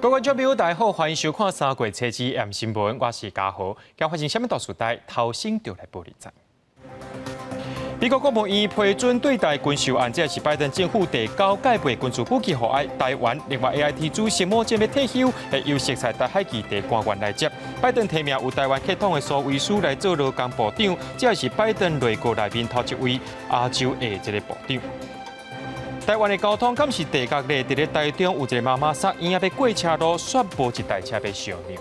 各位觀眾朋友，大家好，歡迎收看三月初二暗新聞，我是嘉豪。今發生啥物大事代，頭先就來報你知。美國國務院批准對台軍售案，這是拜登政府第九屆賣軍事武器予台灣。另外，AIT 主席莫健欲退休，會由熟似台海議題官員來接。拜登提名有台灣血統的蘇維斯來做勞工部長，這是拜登內閣內面頭一位亞洲裔這个部長。台灣的交通敢是地角咧？佇咧台中有一个媽媽桑，伊欲過車路，煞無一台車欲相讓。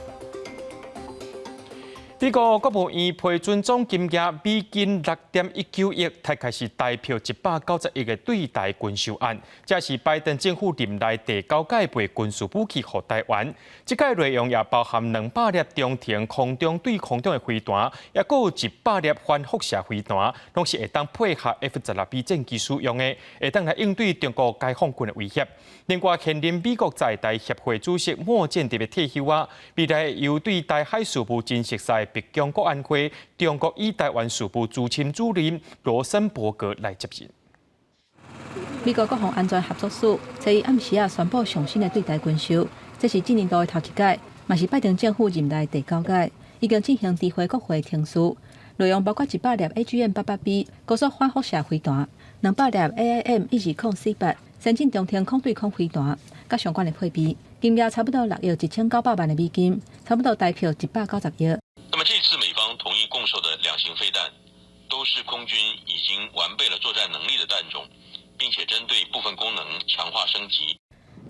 美國國務院批准總金額美金6.19億，大概是台票190億的對台軍售案。這是拜登政府任內第九屆賣軍事武器予台灣。這屆內容也包含200粒中程空中對空中的飛彈，抑閣有100粒反輻射飛彈，攏是會當配合 F-16B 戰機使用的，會當來應對中國解放軍的威脅。另外，現任美國在台協會主席莫健欲退休啊，未來由對台海事務真熟悉白宮國安會中國與台灣事務資深主任羅森伯格來接任。美國國防安全合作署昨昏暗時仔宣布上新的對台軍售，這是這年度的頭一屆，嘛是拜登政府任內第九屆，已經進行知會國會程序，內容包括100粒 AGM-88B 高速反輻射飛彈，200粒 AIM-120 C8先進中程空對空飛彈，佮相關的配備，金額差不多6億1900萬的美金，差不多台票190億。那麼這次美方同意供售的兩型飛彈，都是空軍已經完備了作戰能力的彈種，並且針對部分功能強化升級。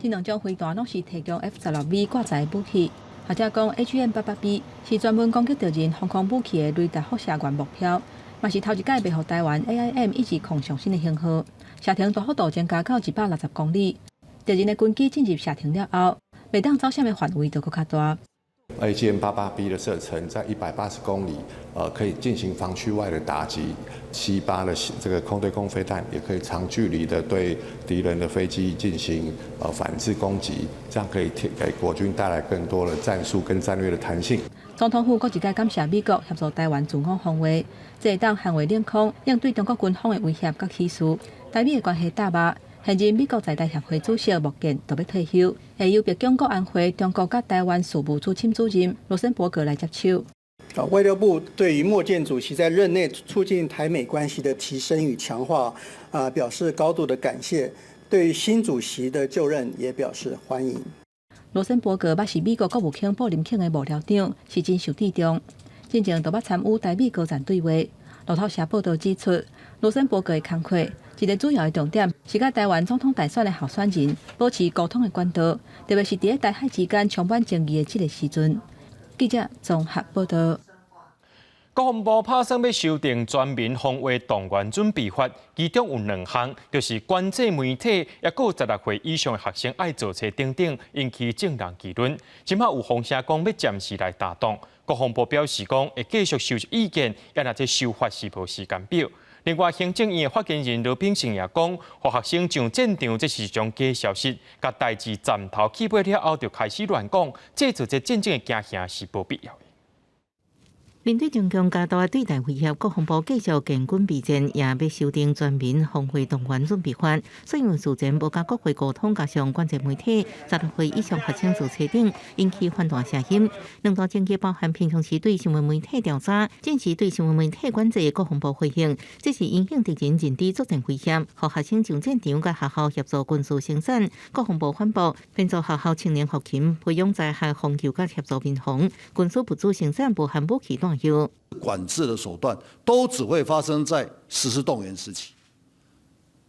這兩種飛彈攏是提供 F-16V 掛載武器，或者講 AGM-88B 是專門攻擊敵人防空武器的雷達輻射源目標，嘛是頭一屆賣予台灣 AIM-120上新的型號，射程大幅度增加到160公里。敵人的軍機進入射程了後，袂當走閃的範圍就閣較大。 AGM-88B 的射程在180公里，可以進行防區外的打擊。C-8的這個空對空飛彈也可以長距離的對敵人的飛機進行反制攻擊，這樣可以給國軍帶來更多的戰術跟戰略的彈性。總統府閣一擺感謝美國協助台灣自我防衛，這會當捍衛領空，應對中國軍方的威脅佮起事。台美的關係大肉，現任美國在台協會主席莫健就欲退休，會由白宮國安會中國佮台灣事務資深主任羅森伯格來接手。啊，外交部對於莫健主席在任內促進台美關係的提升與強化，表示高度的感謝。對於新主席的就任也表示歡迎。羅森伯格捌是美國國務卿布林肯的幕僚長，是真受倚重。進前就捌參與台美高層對話。路透社報道指出，羅森伯格的工課一个主要的重點是佮台灣總統大選的候選人保持溝通的管道，特別是佇咧台海之間充滿爭議的這个時陣。記者綜合報道。國防部拍算欲修訂全民防衛動員準備法，其中有兩項，就是管制媒體，抑閣有16歲以上的學生愛做冊等等，引起眾人議論。這馬有風聲講欲暫時來打擋，國防部表示講會繼續收集意見，抑若這修法是無時間表。另外，行政院的發言人羅秉成也講，予學生上戰場，這是一種假消息，共代誌斬頭去尾了後就開始亂講，製造這戰爭的驚嚇是無必要的。面對中共加大的對台威脅，國防部繼續建軍備戰，也欲修訂全民防衛動員準備法。雖然事前無佮國會溝通，加上管制媒體，16歲以上學生做冊等，引起反彈聲音。兩大爭議包含平常時對新聞媒體調查，戰時對新聞媒體管制。國防部回應，這是因應敵人認知作戰威脅，予學生上戰場佮學校協助軍事生產。國防部反駁，編組學校青年後勤，培養在學防禦佮協助民防，軍事物資生產無含武器彈藥。管制的手段都只會發生在實施動員時期。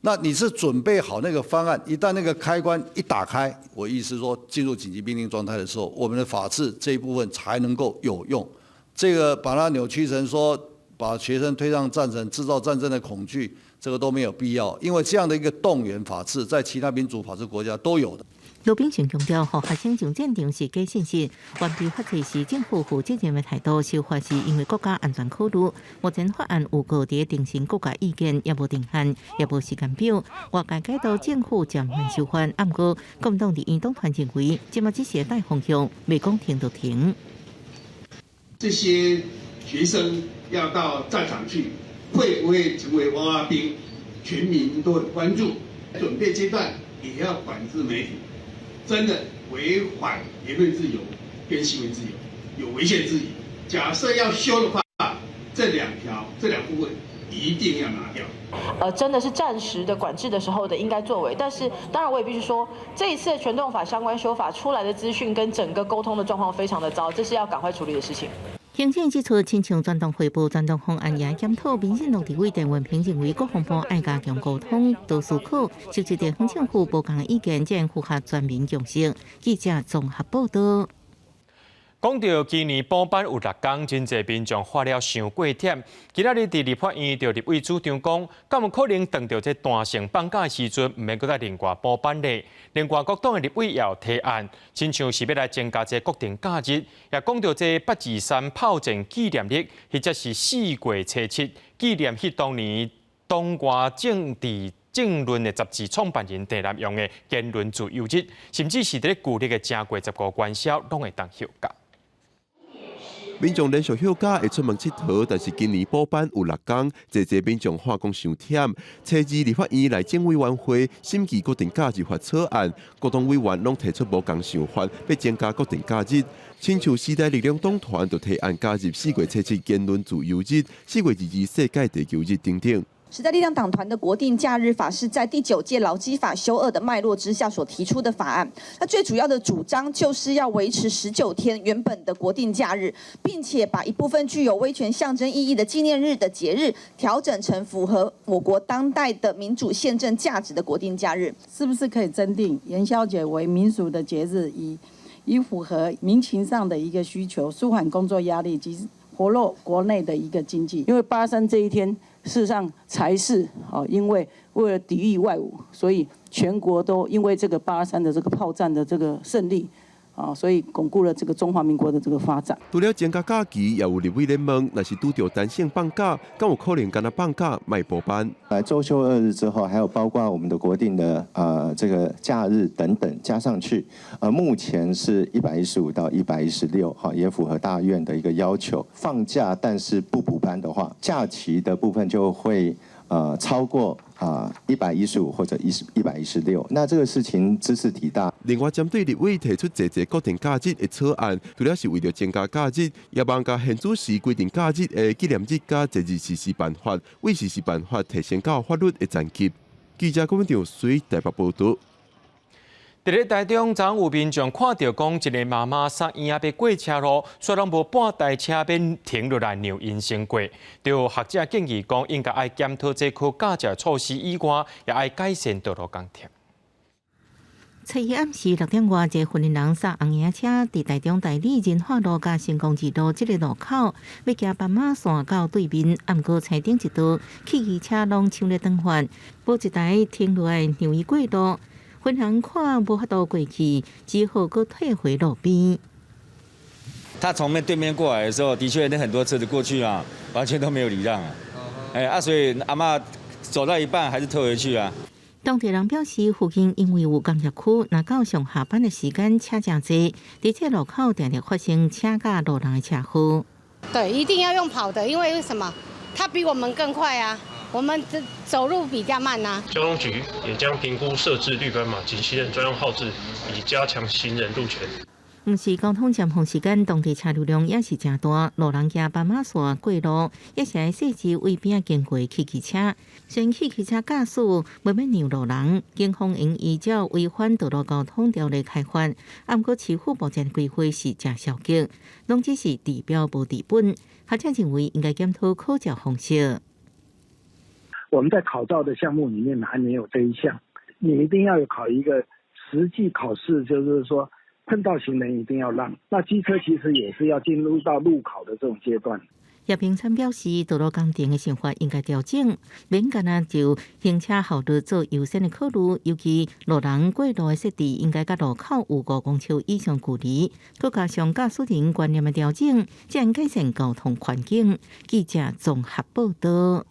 那你是準備好那個方案，一旦那個開關一打開，我意思說進入緊急命令狀態的時候，我們的法制這一部分才能夠有用。這個把它扭曲成說把學生推上戰場，製造戰爭的恐懼，這個都沒有必要，因為這樣的一個動員法制，在其他民主法治國家都有的。羅秉成強調，予學生上戰場是假信息，完備法制是政府負責任的態度，修法是因為國家安全考慮。目前法案有閣佇徵詢各界意見，也無定案，也無時間表。外界解讀政府暫緩修法，毋過國民黨立院黨團認為，這馬只是大方向，袂講停就停。這些學生要到戰場去，會不會成為娃娃兵？全民都很關注。準備階段也要管制媒體。真的，違反言論自由跟新聞自由，有違憲之疑。假設要修的話，這兩條這兩部分一定要拿掉。真的是戰時的管制的時候的應該作為，但是當然我也必須說，這一次的全動法相關修法出來的資訊跟整個溝通的狀況非常的糟，這是要趕快處理的事情。行政指出，親像全動會報、全動方案也檢討，民進黨立委陳文平認為，國防部愛加強溝通、多思考，收集地方政府無仝意見，才符合全民共識。記者綜合報道。講到今年補班有六工，真濟民眾發了傷過忝。今仔日佇立法院就立委主張講，敢有可能當著這彈性放假的時陣，毋免閣再另外補班咧？另外，各黨的立委也有提案，親像是欲來增加這國定假日，也講到這八二三炮戰紀念日，或者是4月初7紀念彼當年黨外政治政論的雜誌創辦人鄭南榕的言論自由日，甚至是佇咧舊曆的正月15元宵，攏會當休假。民眾連續休假會出門𨑨迌，但是今年補班有六工，濟濟民眾喊講傷忝。初二立法院內政委員會審議國定假日法草案，各黨委員攏提出無仝想法，欲增加國定假日。親像時代力量黨團就提案加入4月初7言論自由日、4月22世界地球日等等。時代力量黨團的國定假日法是在第九屆勞基法修惡的脈絡之下所提出的法案。那最主要的主張就是要維持19天原本的國定假日，並且把一部分具有威權象徵意義的紀念日的節日調整成符合我國當代的民主憲政價值的國定假日。是不是可以增訂元宵節為民俗的節日，以符合民情上的一個需求，舒緩工作壓力及活絡國內的一個經濟？因為八三這一天，事實上才是哦，因為為了抵禦外侮，所以全國都因為這個八三的這個炮戰的這個勝利，啊，所以鞏固了這個中華民國的這個發展。除了增加假期，也有立委咧問，若是拄著彈性放假，敢有可能干焦放假莫補班？來週休二日之後，還有包括我們的國定的這個假日等等加上去，目前是115到116，哈，也符合大院的一個要求。放假但是不補班的話，假期的部分就會超過啊115或者116，那這個事情茲事體大。另外，針對立委提出濟濟國定假日的草案，除了是為著增加假日，也望共現主時規定假日的紀念日佮節日實施辦法，為實施辦法提升到法律的層級。記者郭文長水台北報道。佇咧台中，昨有民眾看著講一個媽媽送嬰仔欲過車路，煞攏無半台車欲停落來讓𪜶先過。就學者建議講，應該愛檢討這考駕照措施以外，也愛改善道路工程。初一暗時六點外，一個雲林人駛紅嬰車佇台中大里仁化路佮成功二路這个路口，欲行斑馬線到對面，毋過青頂一道，汽機車攏搶咧轉彎，無一台停落來讓伊過路。雲林人看無法度過去，只好閣退回路邊。他從面對面過來的時候，的確那很多車子過去啊，完全都沒有禮讓啊。哎啊，所以阿嬤走到一半還是退回去啊。當地人表示，附近因為有工業區，若到上下班的時間車誠濟，佇這路口定定發生車佮路人的車禍。對，一定要用跑的，因為為什麼？他比我們更快啊，我們走路比較慢啊。交通局也將評估設置綠斑馬及行人專用號誌，以加強行人路權。毋是交通尖峰時間，當地車流量也是誠大，路人行斑馬線過路，也是愛細緻位邊經過汽機車。雖然汽機車駕駛袂欲讓路人，警方應依照違反道路交通條例開罰。毋過市府目前規劃是誠消極，攏只是治標無治本。學者認為應該檢討考照方式。我們在考照的項目裡面還沒有這一項，你一定要有考一個實際考試，就是說。碰到行人一定要讓，那機車其實也是要進入到路考的這種階段。葉平昌表示，道路工程的想法應該調整，免干焦就行車效率做優先的考慮，尤其路人過路的設置應該佮路口有5公尺以上距離，閣加上駕駛人觀念的調整，才能改善交通環境。記者綜合報道。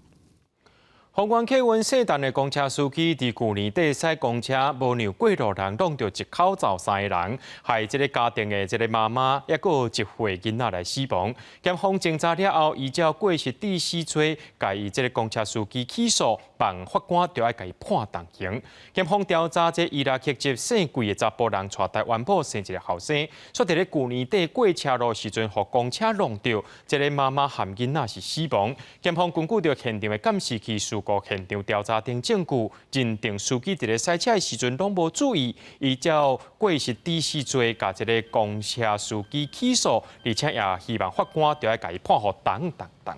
宏觀客運聖誕的公車司機佇舊年底駛公車，無讓過路人挵著一口罩三个人，害這个家庭的這个媽媽，抑閣有1歲囡仔來死亡。檢方偵查了後，依照過失致死罪，共伊這个公車司機起訴，望法官著愛共伊判重刑。檢方調查這伊拉克籍姓桂的查埔人，娶台灣某生一个後生，煞佇咧舊年底過車路時陣，予公車挵著，這个媽媽含囡仔是死亡。檢方根據著現場的監視器、事故現場調查等證據，認定司機佇咧駛車的時陣攏無注意，依照過失致死罪，共這个公車司機起訴，而且也希望法官著愛共伊判予重重重。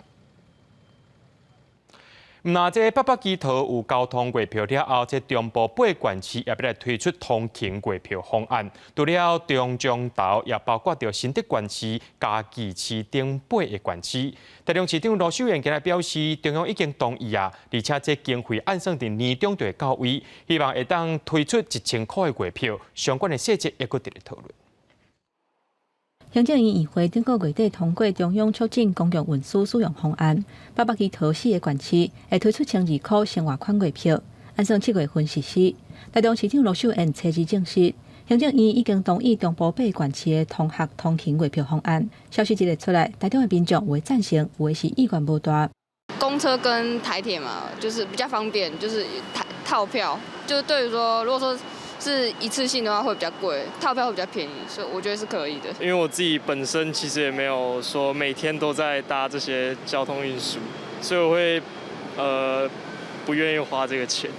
毋若這北北基桃有交通月票了後，這中部八縣市也欲來推出通勤月票方案。除了中彰投，也包括著新竹縣市、嘉義市等八个縣市。台中市長盧秀燕今日表示，中央已經同意啊，而且這經費按算佇年中就會到位，希望會當推出1000箍的月票，相關的細節猶閣佇咧討論。行政院議會頂個月底通過中央促進公共運輸使用方案，北北基桃四个縣市會推出1200箍生活圈月票，按算7月份實施。台中市長盧秀燕初二證實，行政院已經同意中部八縣市的通學通勤月票方案。消息一出來，台中的民眾有的贊成，有的是意見無大。公車跟台鐵嘛，就是比較方便，就是台套票，就是對於說，如果說是一次性的話會比較貴，套票會比較便宜，所以我覺得是可以的。因為我自己本身其實也沒有說每天都在搭這些交通運輸，所以我會不願意花這個錢。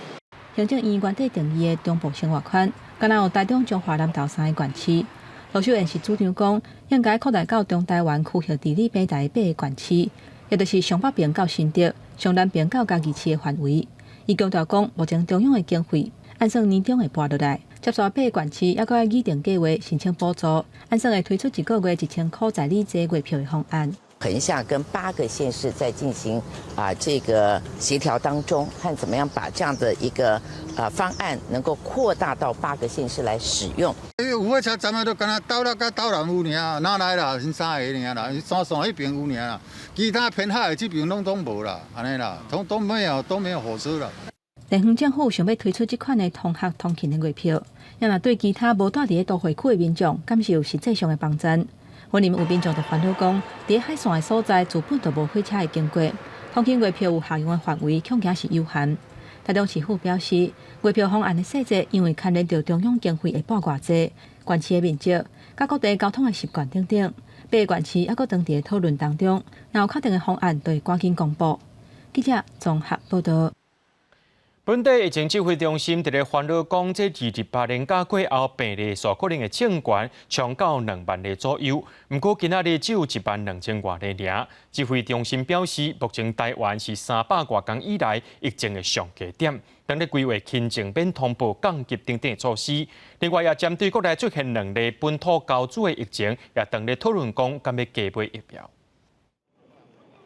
行政院原底定義的中部生活圈，敢若有台中、彰化、南投三个縣市。盧秀燕是主張講，應該擴大到中台灣區域地理平台八个縣市，也就是上北邊到新竹、上南邊到嘉義市的範圍。伊強調講，目前中央的經費按算年中會撥落來，接續八个縣市猶閣愛擬定計劃申請補助，按算會推出一個月1000箍在理坐月票的方案。橫向跟八個縣市在進行啊這個協調當中，看怎麼樣把這樣的一個啊方案能夠擴大到八個縣市來使用。因為有火車站啊，都敢若斗六佮斗南有爾，哪來啦？𪜶三个爾啦，山線彼邊有爾啦，其他偏海的這邊攏總無啦，按呢啦，都都沒有都沒有火車啦。地方政府想欲推出這款的通學通勤的月票，也若對其他無蹛佇咧都會區的民眾感受實際上的幫助。雲林有民眾就煩惱講，佇海線的所在，自本就無火車會經過，通勤月票有效用的範圍恐驚是有限。台中市府表示，月票方案的細節因為牽連著中央經費會撥偌濟、縣市的面積、佮各地交通的習慣等等，八个縣市猶閣當佇咧討論當中，若有確定的方案，就會趕緊公布。記者綜合報導。本地疫情指揮中心佇咧煩惱講，這28連假過後，病例數可能會衝懸，衝到2萬例左右。毋過今仔日只有1萬2千外例爾。指揮中心表示，目前台灣是300外工以來疫情的上低點，當咧規劃輕症免通報降級等等的措施。另外，也針對國內出現兩例本土高株的疫情，也當咧討論講，敢欲加買疫苗。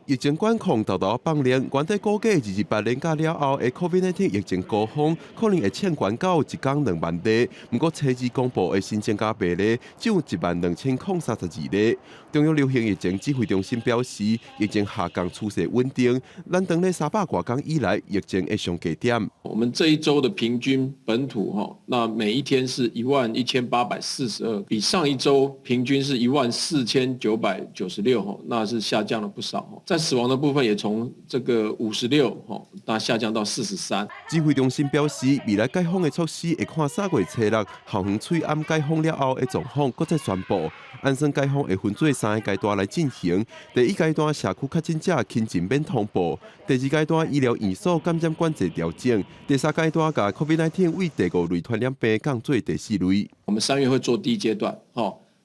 疫情管控沓沓放量，原底估計28連假了後，的 COVID-19 疫情高峰可能會衝懸到一工2萬例。毋過初二公布的新增加病例只有1萬2032例。中央流行疫情指揮中心表示，疫情下降趨勢穩定，咱當咧300外工以來疫情的上低點。我們這一周的平均本土哈，那每一天是11842，比上一周平均是14996哈，那是下降了不少哈。在死亡的部分也從這個56哈，那下降到43。指揮中心表示，未來解封的措施會看3月初六校園翠暗解封了後的狀況，閣再宣布。按算解封會分做三个階段來進行。第一階段社區確診者輕症免通報；第二階段醫療院所感染管制調整；第三階段共 COVID-19 為第五類傳染病降做第四類。我們3月會做第一階段，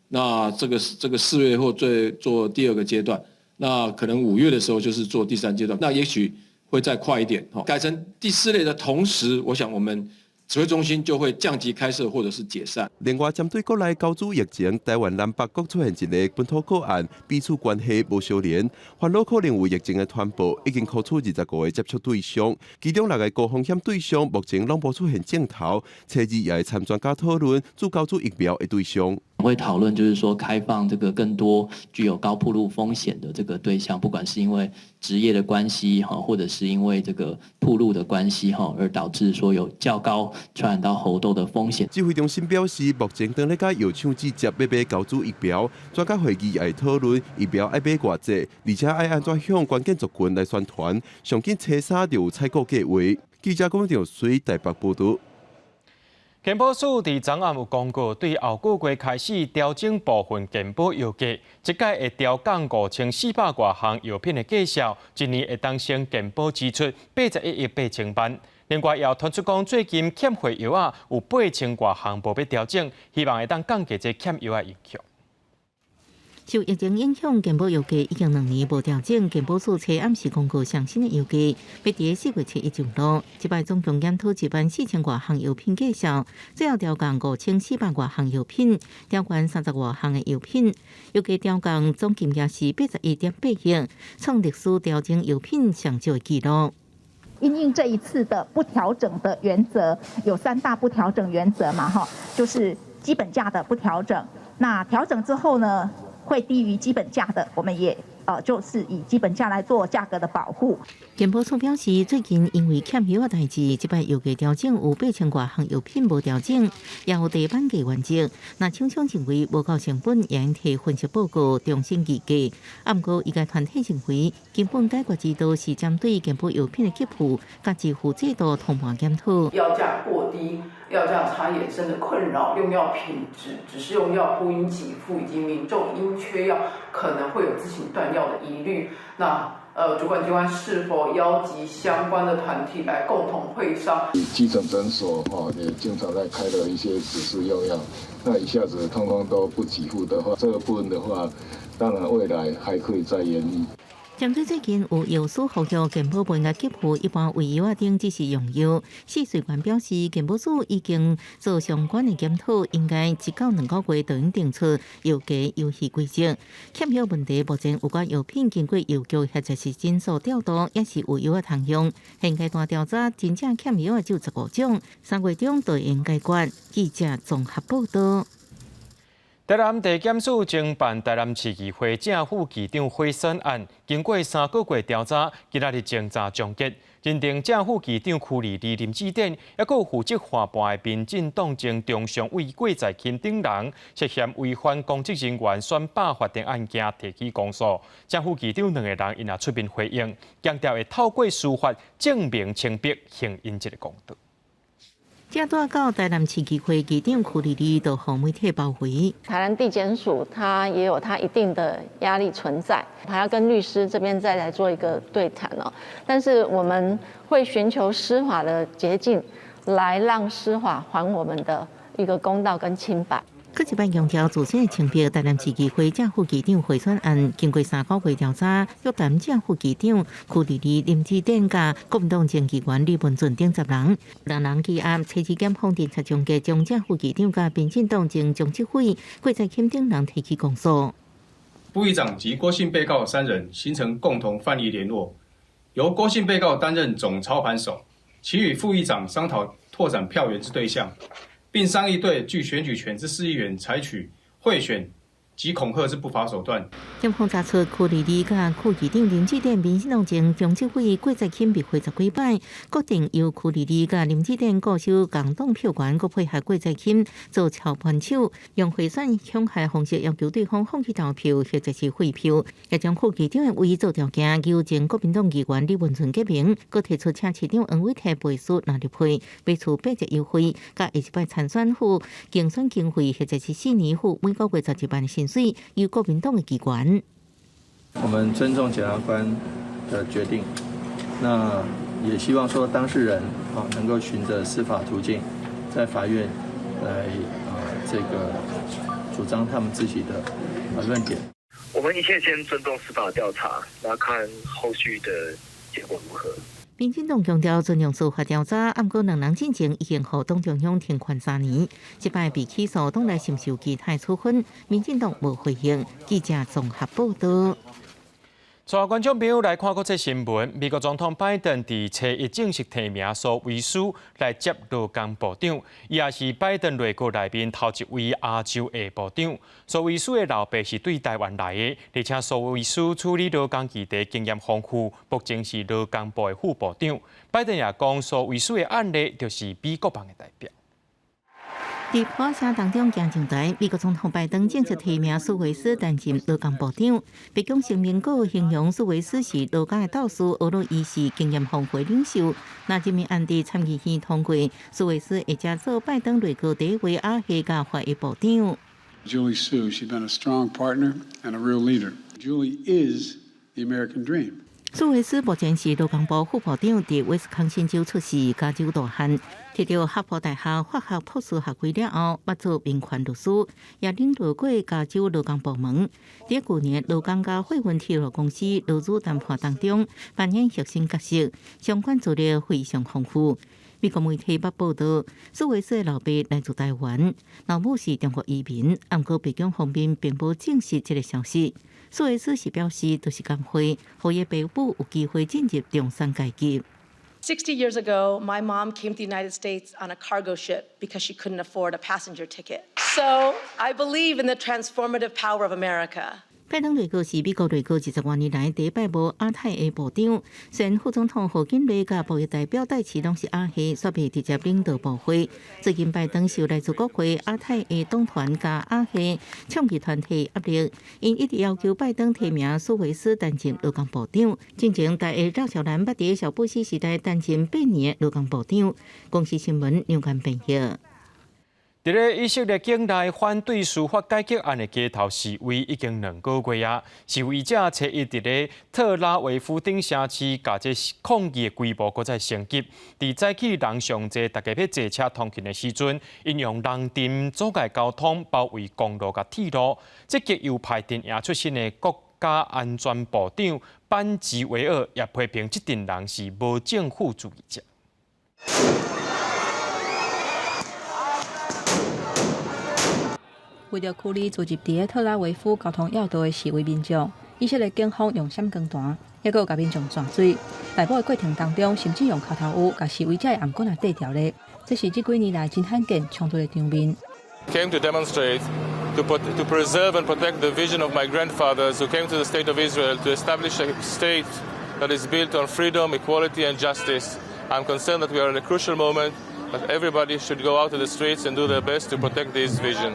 那這個4月會做第二個階段。那可能5月的時候就是做第三階段，那也許會再快一點，改成第四類的同時，我想我們指揮中心就會降級開設或者是解散。另外，針對國內高株疫情，台灣南北各出現一个本土個案，彼此關係無相連，煩惱可能有疫情的傳播，已經扣除25个接觸對象，其中6个高風險對象目前攏無出現症頭，初二也會參專家討論注高株疫苗的對象。會討論，就是說開放這個更多具有高暴露風險的這個對象，不管是因為職業的關係哈，或者是因為這個暴露的關係哈，而導致說有較高傳染到猴痘的風險。指揮中心表示，目前當咧佮藥廠直接欲買高株疫苗，專家會議也會討論疫苗愛買偌濟，而且愛按怎向關鍵族群來宣傳。上緊初三就有採購計劃。記者龔兆水台北報導。健保署佇昨暗有公告，對後個月開始調整部分健保藥價，這擺會調降5400外項藥品的價數，一年會當省健保支出81億8千萬。另外，也有傳出講，最近欠貨藥仔有8000外項無欲調整，希望會當降低這欠藥仔影響。受疫情影響，健保藥價已經2年無調整。健保署昨暗時公告上新的藥價，欲佇4月7日上路。這擺總共檢討1萬4千外項藥品價數，最後調降5400外項藥品，調懸30外項的藥品。藥價調降總金額是81.8億，創歷史調整藥品上少的紀錄。因應這一次的不調整的原則，有三大不調整原則嘛？哈，就是基本價的不調整。那調整之後呢，會低於基本價的，我們也就是以基本價來做價格的保護。健保署表示，最近因為欠藥的代誌，這擺藥價調整有8000外項藥品無調整，也有低版價原則。若廠商認為無夠成本，會提分析報告重新議價。啊，毋過醫界團體認為，根本解決之道是針對健保藥品的給付佮支付制度通盤檢討。藥價過低、藥價差衍生的困擾、用藥品質、指示用藥不應給付，以及民眾因缺藥可能會有自行斷藥的疑慮。那主管機關是否邀集相關的團體來共同會商？基層診所哈也經常在開的一些指示用藥，那一下子通通都不給付的話，這個部分的話，當然未來還可以再研議。針對最近有藥師呼籲健保袂用給付一般胃藥仔等指示用藥，試水員表示，健保署已經做相關的檢討，應該1到2個月就能定出藥價遊戲規則。欠藥問題目前有關藥品經過藥局或者是診所調度，也是有藥仔通用。現階段調查真正欠藥仔只有15種，3月中就會解決。記者綜合報道。台南地檢署偵辦台南市議會正副議長賄選案，經過3個月調查，今仔日偵查終結，認定正副議長區莉莉、林智典，抑閣有負責劃盤的民進黨前中常委郭在钦等人，涉嫌違反公職人員選罷法定案件提起公訴。正副議長兩个人𪜶也出面回應，強調會透過司法證明清白，還𪜶一个公道。這拄到台南市議會議長區莉莉就予媒體包圍。台南地檢署，它也有它一定的壓力存在，還要跟律師這邊再來做一個對談哦。但是我們會尋求司法的捷徑，來讓司法還我們的一個公道跟清白。閣一擺強調自身的清白，台南市議會正副議長賄選案，經過3個月調查，約談正副議長區莉莉、林智典佮國民黨前議員李文俊等10人，六人羈押，初次檢方偵查終結，將正副議長佮民進黨前中執委郭在钦等人提起公訴。副議長及郭姓被告三人形成共同犯意聯絡，由郭姓被告擔任總操盤手，其與副議長商討拓展票源之對象。並商議對具選舉權之市議員採取賄選及恐嚇之不法手段。檢方查出區莉莉佮副議長林智典、民進黨前中執委郭在钦密會十幾擺，決定由區莉莉佮林智典固守共黨票源，閣配合郭在钦做操盤手，用賄選恐嚇方式要求對方放棄投票或者是廢票，也將副議長的位做條件，由前國民黨議員李文俊結盟，閣提出請市長黃偉哲背書納入配，買厝八折優惠，佮下一擺參選付競選經費或者是4年付每個月11萬薪水，由國民黨的機關。我們尊重檢察官的決定，那也希望說當事人啊能夠循着司法途徑，在法院來啊這個主張他們自己的論點。我們一切先尊重司法調查，那看後續的結果如何。民進黨強調尊重司法調查，毋過兩人進前已經予黨中央停權3年，這擺被起訴，黨內是毋是有其他處分？民進黨無回應。記者綜合報道。帶觀眾朋友來看國際新聞，美國總統拜登佇初一正式提名蘇維斯來接勞工部長，伊也是拜登內閣內面頭一位亞洲裔部長。蘇維斯的老爸是對台灣來的，而且蘇維斯處理勞工議題經驗豐富，目前是勞工部的副部長。拜登也講，蘇維斯的案例就是美國夢的代表。佇華城當中行上台，美國總統拜登正式提名蘇維斯擔任勞工部長。白宮聲明閣形容蘇維斯是勞工的鬥士，呵咾伊是經驗豐富領袖。若任命案佇參議院通過，蘇維斯會成做拜登內閣第一位亞裔佮華裔部長。 Julie Su, she's been a strong partner and a real leader. Julie is the American dream. 蘇維斯目前是勞工部副部長，佇威斯康辛州出世，加州大漢，摕著哈佛大學法學博士學位了後，捌做民權律師，也領導過加州勞工部門。佇舊年勞工佮貨運鐵路公司勞資談判當中扮演核心角色，相關資料非常豐富。美國媒體捌報道，蘇維斯的老爸來自台灣，老母是中國移民，毋過白宮方面並無證實這个消息。蘇維斯是表示，就是工會，予伊爸母有機會進入中產階級。 60 years ago, my mom came to the United States on a cargo ship because she couldn't afford a passenger ticket. So I believe in the transformative power of America. 拜登內閣是美國內閣20多年來第一擺無亞太裔部長，雖然副總統賀錦麗佮貿易代表戴琪攏是亞裔，卻未直接領導部會。最近拜登受來自國會亞太裔黨團佮亞裔倡議團體壓力，𪜶一直要求拜登提名蘇維斯擔任勞工部長。進前台裔趙小蘭捌佇小布希時代擔任8年勞工部長。公視新聞梁冠編譯。佇咧以色列境內反對司法改革案的街頭示威已經2個月啊！示威者初一佇咧特拉維夫等城市，共這抗議的規模閣再升級。佇早起人上濟，大家欲坐車通勤的時陣，𪜶用人陣阻礙交通，包圍公路佮鐵路。這極右派陣營出身的國家安全部長班吉維爾也批評這陣人是無政府主義者。為著驅離聚集佇咧特拉維夫交通要道的示威民眾，以色列警方用閃光彈，抑閣共民眾濺水。逮捕的過程當中，甚至用跤頭趺共示威者的頷頸仔綴牢咧。這是這幾年來真罕見衝突的場面。 Came to demonstrate to preserve and protect the vision of my grandfathers who came to the state of Israel to establish a state that is built on freedom, equality and justice. I'm concerned that we are in a crucial moment, that everybody should go out to the streets and do their best to protect this vision.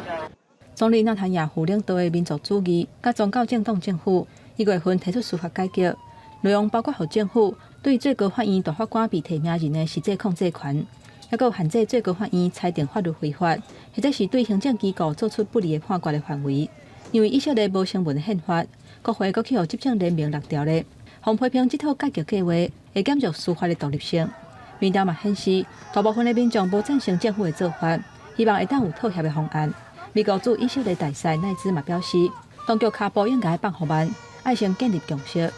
總理納坦雅胡領導的民族主義佮宗教政黨政府，1月份提出司法改革，內容包括予政府對最高法院大法官被提名人的實際控制權，抑閣限制最高法院裁定法律非法，或者是對行政機構做出不利的判決的範圍。因為以色列無成文的憲法，國會閣去予執政聯盟掠著咧，予批評這套改革計畫會減弱司法的獨立性。民調嘛顯示，大部分的民眾無贊成政府的做法，希望會當有妥協的方案。美國駐以色列大使奈茲嘛表示，當局跤步應該放予慢，愛先建立共識。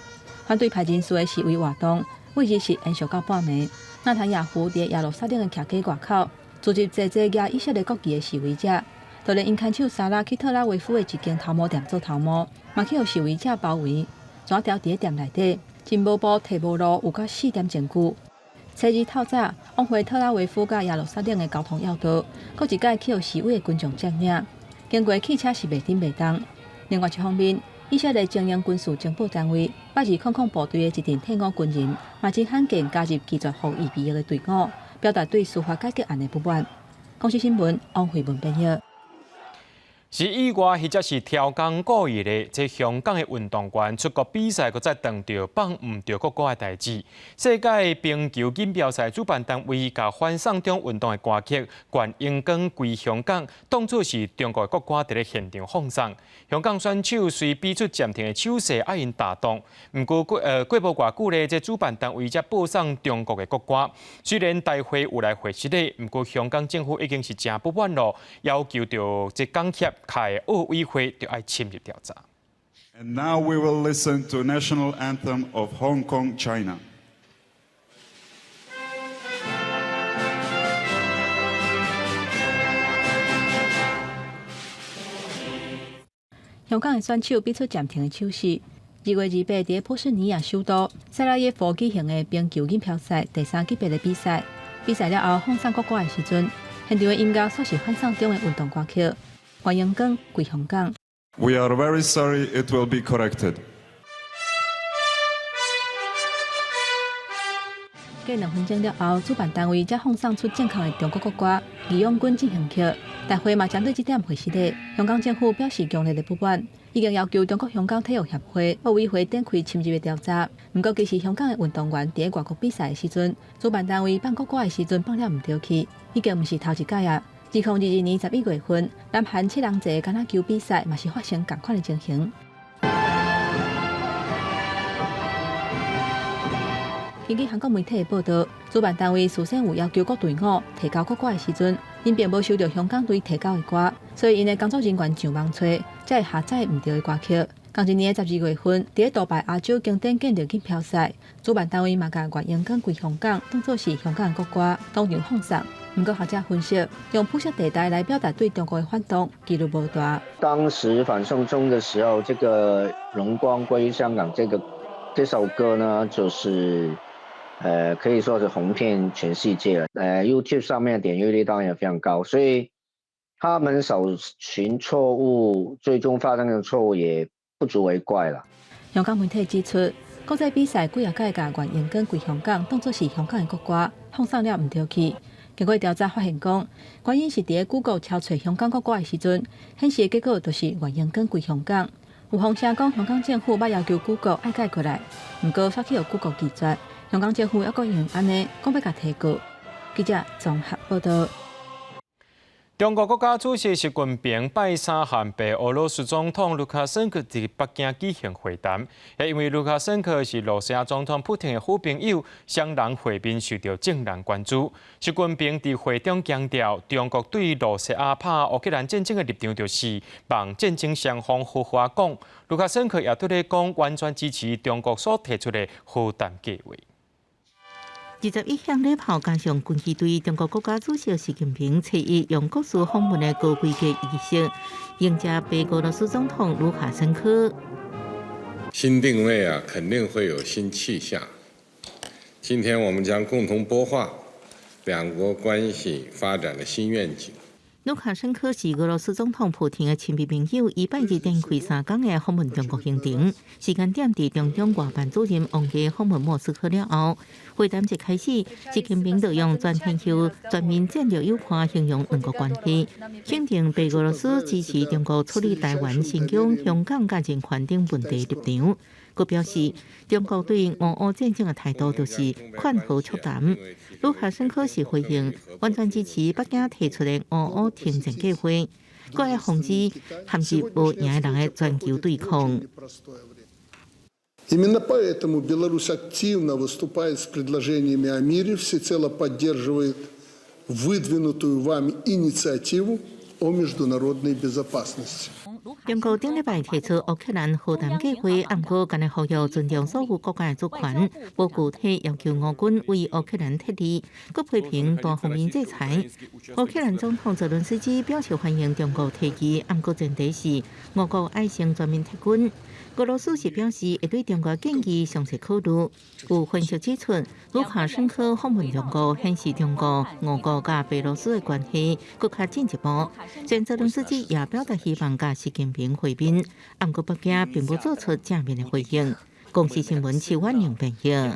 反對派人士的示威活動，每日是延續到半暝。納坦雅胡佇耶路撒冷的徛家外口，聚集濟濟舉以色列國旗的示威者，就連𪜶牽手沙拉去特拉維夫的一間頭毛店做頭毛，嘛去予示威者包圍，紙條佇咧店內底，真無布提無路有到4點鐘久。初二透早，往回特拉維夫佮耶路撒冷的交通要道，閣一擺去予示威的群眾佔領，經過汽車是袂振袂動。另外一方面，以色列精英軍事情報單位八200部隊的一陣退伍軍人，嘛真罕見加入拒絕予預備役的隊伍，表達對司法改革案的不滿。公視新聞王慧文編譯。是意外，或者是超工故意的？這香港的運動員出國比賽，閣再碰著放毋著國歌的代誌。世界冰球錦標賽主辦單位共反送中運動的歌曲《願榮光歸香港》當作是中國的國歌，佇咧現場放送。香港選手隨比出暫停的手勢，愛𪜶打動。毋過過無偌久咧，這主辦單位才播送中國的國歌。雖然大會有來回釋咧，毋過香港政府已經是誠不滿咯，要求著這港協開奧委會著愛深入調查。 And now we will listen to national anthem of Hong Kong, China. 香港的選手比出暫停的手勢， 2月28佇波斯尼亞首都薩拉耶夫舉行的冰球錦標賽第三級別的比賽，比賽了後放送國歌的時陣，現場的音樂煞是反送中的運動歌曲。願榮光歸香港。 We are very sorry. It will be corrected. 過2分鐘了後，主辦單位才放送出正確的中國國歌《義勇軍進行曲》。大會嘛針對這點回釋的，香港政府表示強烈的不滿，已經要求中國香港體育協會、奧委會展開深入的調查。毋過，其實香港的運動員佇外國比賽的時陣，主辦單位放國歌的時陣放了毋著去，已經毋是頭一擺啊。2022年11月份，南韓七人制橄欖球比賽嘛是發生仝款的情形。根據韓國媒體的報導，主辦單位事先有要求各隊伍提交國歌的時陣，𪜶並無收著香港隊提交的歌，所以𪜶的工作人員上網揣，才會下載毋著的歌曲。仝一年的12月份，佇咧杜拜亞洲經典劍擊錦標賽，主辦單位嘛共願榮光歸香港當做是香港的國歌，當場放送。毋過學者分析，用灰色地帶來表達對中國的反動，幾率無大。當時反送中的時候，這個榮光歸香港這個這首歌呢，就是可以說是紅遍全世界了。YouTube 上面點閱率當然也非常高，所以他們搜尋錯誤，最終發生的錯誤也不足為怪啦。香港媒體指出，國際比賽幾若擺共願榮光歸香港當做是香港的國歌，放送了毋著去。經過調查發現，講原因是佇咧 Google 搜尋香港國歌的時陣，顯示的結果就是願榮光歸香港。有風聲講香港政府欲要求 Google 愛改過來，毋過煞去予 Google 拒絕。香港政府猶閣用按呢講欲共提告。記者綜合報導。中國國家主席習近平拜三和白俄羅斯總統盧卡申科佇北京舉行會談，因為盧卡申科是羅西亞總統普丁的好朋友，雙人會面受著眾人關注。習近平佇會中強調，中國對羅西亞拍烏克蘭戰爭的立場就是望戰爭雙方好好講。盧卡申科也對咧講，完全支持中國所提出的和談計畫。21響禮炮加上軍機隊，中國國家主席習近平初一用國事訪問的高規格儀式迎接白俄羅斯總統盧卡申科。新定位啊，肯定會有新氣象。今天我們將共同擘畫兩國關係發展的新願景。盧卡申科是俄羅斯總統普丁的親密朋友，伊拜日展開3天的訪問中國行程，時間點佇中央外辦主任王毅訪問莫斯科了後，會談一開始，習近平就用全天候、全面戰略友伴形容兩國關係，肯定白俄羅斯支持中國處理臺灣、新疆、香港佮人權等問題立場。閣表示，中國對俄烏戰爭的態度就是勸和促談。盧卡申科是回應，完全支持北京提出的俄烏停戰計劃，閣愛防止陷入無贏的人的全球對抗。 Именно поэтому Беларусь активно выступает с предложениями о мире, всецело поддерживает выдвинутую вами инициативу о международной безопасности. 中國頂禮拜提出烏克蘭和談計劃，毋過干焦呼籲尊重所有國家的主權，無具體要求俄軍為烏克蘭撤離，閣批評單方面制裁。烏克蘭總統澤倫斯基表示歡迎中國提議，毋過前提是俄國愛先全面撤軍。俄羅斯是表示會對中國建議詳細考慮。有分析指出，盧卡申科訪問中國，顯示中國、俄國佮白羅斯的關係閣較進一步。前澤倫斯基也表達希望佮習近平會面，毋過北京並無做出正面的回應。公視新聞徐婉玲編譯。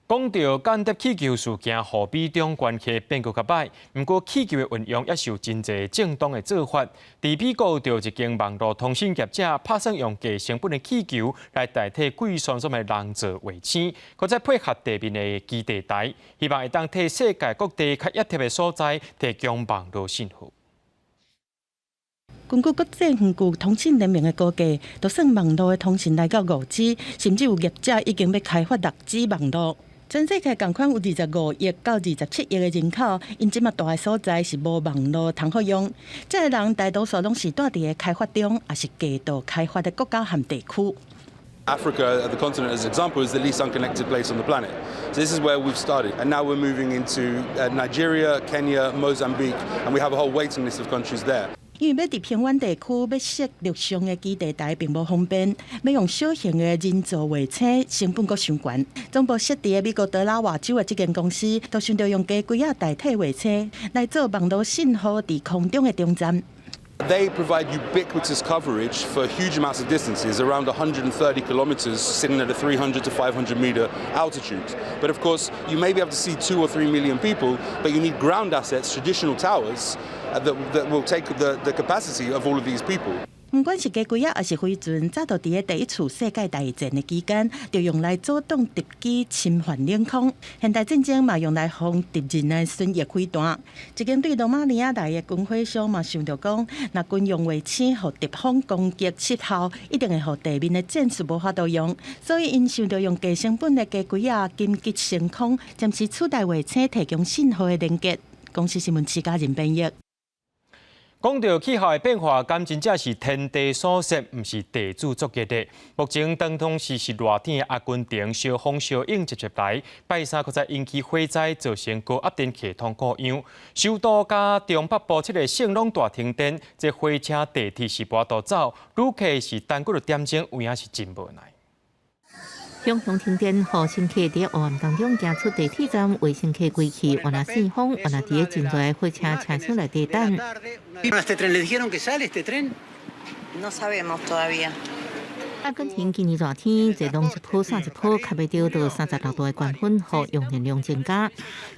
講到間諜氣球事件，予美中關係變閣較䆀。毋過氣球的運用也是有真濟正當的做法。佇美國就有一間網路通訊業者，拍算用低成本的氣球來代替貴桑桑的人造衛星，閣再配合地面的基地台，希望會當替世界各地較壓貼的所在提供網路信號。根據國際遠距通信聯盟的估計，就算網路的通訊來到5G，甚至有業者已經欲開發6G 網路。全世界仝款有25億到27億的人口，𪜶這馬住的所在是無網路通好用。這个人大多數攏是住佇咧開發中，抑是過度開發的國家和地區。 Africa, the continent, as an example, is the least unconnected place on the planet. So this is where we've started, and now we're moving into Nigeria, Kenya, Mozambique, and we have a whole waiting list of countries there. 因為欲佇偏遠地區欲設陸上的基地台並無方便，欲用小型的人造衛星成本閣傷懸。總部設佇美國德拉瓦州的這間公司，就想著用雞胿仔代替衛星來做網路信號佇空中的終站。 They provide ubiquitous coverage for huge amounts of distances, around 130 kilometers, sitting at a 300 to 500 meter altitude. But of course, you may be able to see 2 or 3 million people, but you need ground assets, traditional towers, that will take the capacity of all of these people. 毋管是雞胿仔，抑是飛船，早就佇咧第一次世界大戰的期間，就用來阻擋敵機侵犯領空。現代戰爭嘛，用來防敵人的巡弋飛彈。一間對羅馬尼亞來的軍火商嘛，想著講，若軍用衛星予敵方攻擊失效，一定會予地面的戰術無法度用。所以𪜶想著用低成本的雞胿仔緊急升空，暫時取代衛星提供信號的連結。公視新聞徐家仁編譯。講到氣候的變化，敢真正是天地所設，毋是地主作業的。目前當當時是熱天的阿根廷，燒風燒湧捷捷來，拜三閣再引起火災，造成高壓電系統故障。首都佮中北部七个省攏大停電，這火車、地鐵是無法度走，旅客是等幾若點鐘，有影是真無奈。強強停電，予乘客佇黑暗當中行出地鐵站，為乘客關起，原來四風，原來佇咧真熱火車車廂內底等。 ¿Este tren le dijeron que sale este tren? No sabemos todavía. 阿根廷今年熱天，熱浪一波煞一波，較袂著到36度的高溫，予用電量增加。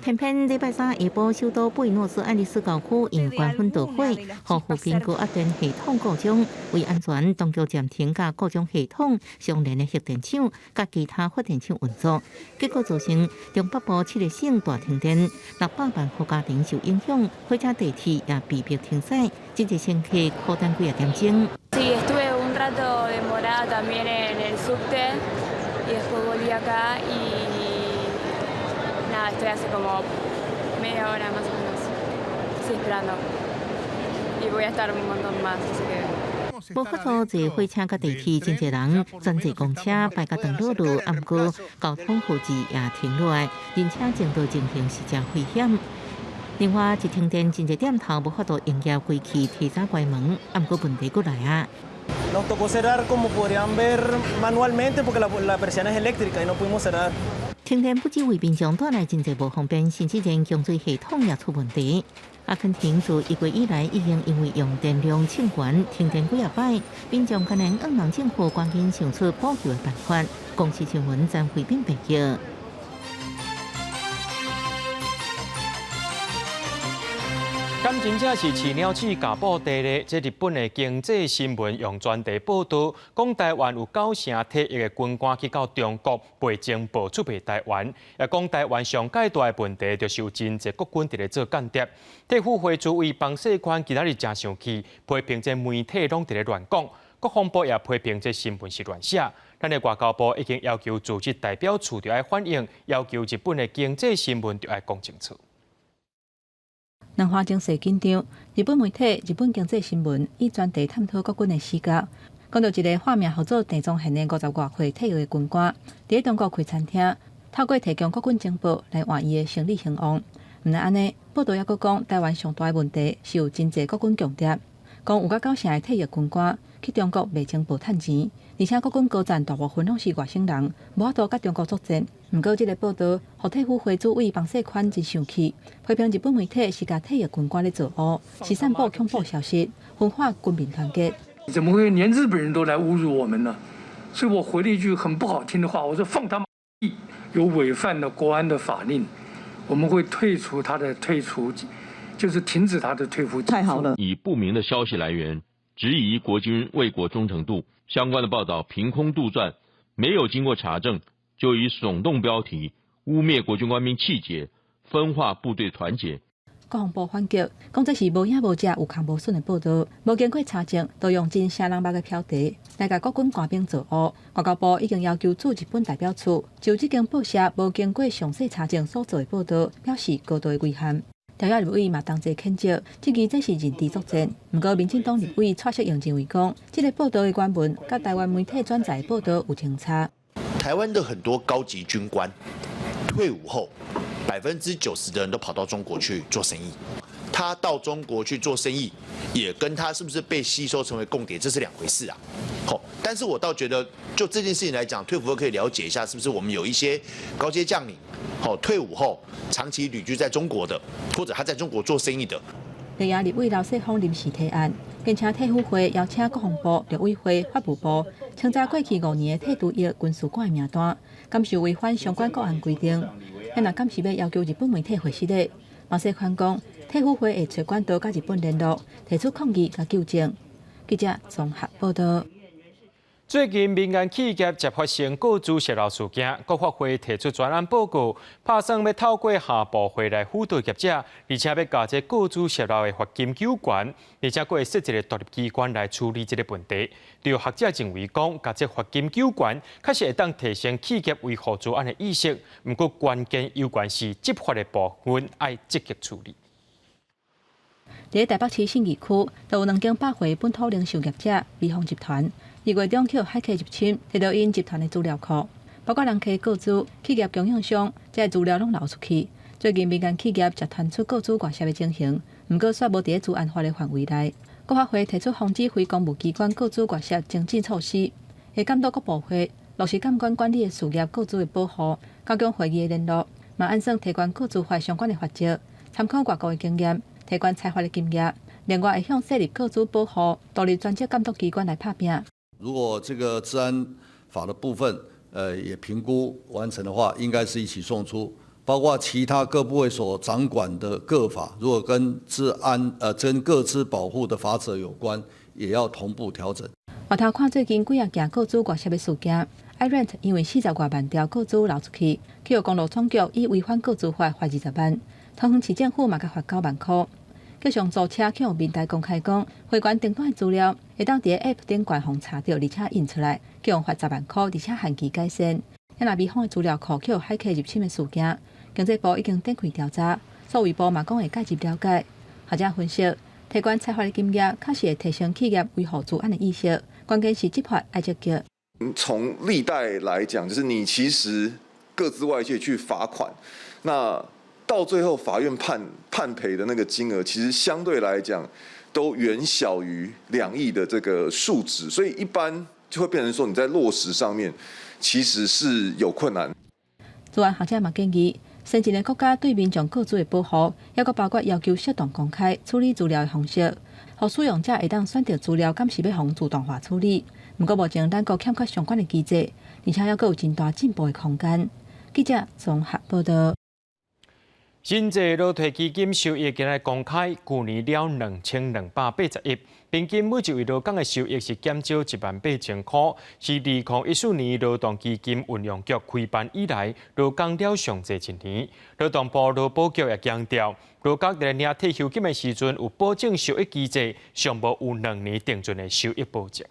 偏偏禮拜三下晡，首都布宜諾斯艾利斯郊區因高溫著火，予附近高壓電系統故障，為安全，當局暫停佮故障系統相連的核電廠佮其他發電廠運作，結果造成中北部七個省大停電，600萬戶家庭受影響，火車、地鐵也被迫停駛，真濟乘客苦等幾仔點鐘。 Sí, estuve un rato demorada también en el subte y después volví acá y nada, estoy hace como media hora más o menos, sí, esperando y voy a estar un montón más, así que. 無法度坐火車佮地鐵，真濟人轉坐公車，排甲長路路，毋過交通負荷也停落來，而且前途情形是誠危險。另外，一停電，真濟店頭無法度營業，規氣提早關門，毋過問題閣來啊。 Nos tocó cerrar como podrían ver manualmente porque la persiana es eléctrica y no pudimos cerrar. 停電不只為民眾帶來真濟無方便，甚至連供水系統也出問題。阿根廷自1月以來已經因為用電量衝懸停電幾仔擺，民眾敢若向望政府趕緊想出補救的辦法。公視新聞張惠斌報道。敢真正是飼鳥鼠共布袋咧？這日本的經濟新聞用專題報導，講台灣有九成退役的軍官去到中國賣情報出賣台灣，也講台灣上蓋大的問題就是有真濟國軍佇咧做間諜。退輔會主委方世寬今仔日誠生氣，批評這媒體攏佇咧亂講，國防部也批評這新聞是亂寫。咱的外交部已經要求駐日代表處著愛反應，要求日本的經濟新聞著愛講清楚。南華情勢緊張，日本媒體《日本經濟新聞》以專題探討國軍的死角，講到一个化名號做鄭宗憲的50外歲退役的軍官，佇咧中國開餐廳，透過提供國軍情報來換伊的生理興旺。毋但按呢，報導猶閣講，台灣上大的問題是有真濟國軍共諜，講有甲九成的退役軍官去中國賣情報趁錢，而且國軍高層大部分攏是外省人，無法度佮中國作戰。毋過，這个報導，予退輔會主委方世寬真生氣，批評日本媒體是共退役軍官咧造烏，是散布恐怖消息，分化軍民團結。怎麼會連日本人都來侮辱我們呢？所以我回了一句很不好聽的話，我說放他媽屁，有違反了國安的法令，我們會退出他的退出，就是停止他的退輔。太好了。以不明的消息來源質疑國軍衛國忠誠度，相關的報道憑空杜撰，沒有經過查證。就以聳動標題污衊國軍官兵氣節，分化部隊團結。國防部反擊，講這是無影無跡、有空無筍的報導，無經過查證，就用真嚇人目的標題來共國軍官兵造烏。外交部已經要求駐日本代表處就這間報社無經過詳細查證所做的報導，表示高度的遺憾。朝野立委嘛同齊譴責，質疑這是認知作戰。毋過，民進黨立委蔡適應認為講，這个報導的原文佮台灣媒體轉載報導有偏差。台灣的很多高級軍官退伍後，90%的人都跑到中國去做生意。他到中國去做生意，也跟他是不是被吸收成為共諜，這是兩回事啊。好，但是我倒覺得就這件事情來講，退輔會可以了解一下，是不是我們有一些高階將領，好退伍後長期旅居在中國的，或者他在中國做生意的。另外，立委劉世芳臨時提案，兼請退輔會邀請國防部、陸委會、法務部清查過去5年的退除役軍事官的名單，敢是有違反相關國安規定。彼若敢是欲要求日本媒體回實的，馬世寬講，退輔會會揣管道佮日本聯絡，提出抗議佮糾正。記者綜合報道。最近民間企業接發生個資洩漏事件，國發會提出專案報告，拍算欲透過下部會來輔導業者，而且欲共這個資洩漏的罰金糾懸，而且閣會設一个獨立機關來處理這个問題。對學者認為講，共這罰金糾懸，確實會當提升企業維護資安的意識。毋過關鍵猶原是執法的部分愛積極處理。佇台北市信義區，就有兩間百貨本土零售業者微風集團，2月中予駭客入侵，提著𪜶集團的資料庫，包括人客個資、企業供應商，這個資料攏流出去。最近民間企業才傳出個資外洩的情形，毋過煞無佇咧資安法的範圍內。國發會提出防止非公務機關個資外洩精進措施，會監督各部會落實監管管理的事業個資的保護，加強會議的聯絡，嘛按算提懸個資法相關的罰則，參考外國的經驗。提懸裁罰的金額，另外會向設立個資保護獨立專職監督機關來拍拚。如果這個資安法的部分，也評估完成的話，應該是一起送出，包括其他各部會所掌管的各法，如果跟資安，跟個資保護的法則有關，也要同步調整。回頭看最近幾仔件個資外洩的事件，iRent 因為40外萬條個資流出去，去予公路總局以違反個資法罰20萬，桃園市政府嘛共罰9萬箍。叫上租車去予民代公開講，匯款訂單的資料會當佇 App 頂懸予查著，而且印出來，去予罰10萬箍，而且限期改善。若微風的資料庫去予駭客入侵的事件，經濟部已經展開調查，數位部嘛講會介入了解。學者分析，提懸裁罰的金額確實會提升企業維護資安的意識，關鍵是執法愛積極。從歷代來講，就是你其實個資外洩去罰款，那到最後法院判賠的那個金額，其實相對來講都遠小於2億的這個數值，所以一般就會變成說你在落實上面其實是有困難。資安學者嘛建議，先進的國家對民眾個資的保護，抑閣包括要求適當公開處理資料的方式，予使用者會當選擇資料，敢是欲予自動化處理。毋過目前咱國欠缺相關的機制，而且猶閣有真大進步的空間。記者綜合報道。新濟勞退基金收益今日公開，舊年了2280億，平均每一位勞工的收益是減少1萬8千箍，是2014年勞動基金運用局開辦以來，勞工了上濟一年。勞動部勞保局也強調，勞工佇領退休金的時陣有保證收益機制，尚無有2年定存的收益保證。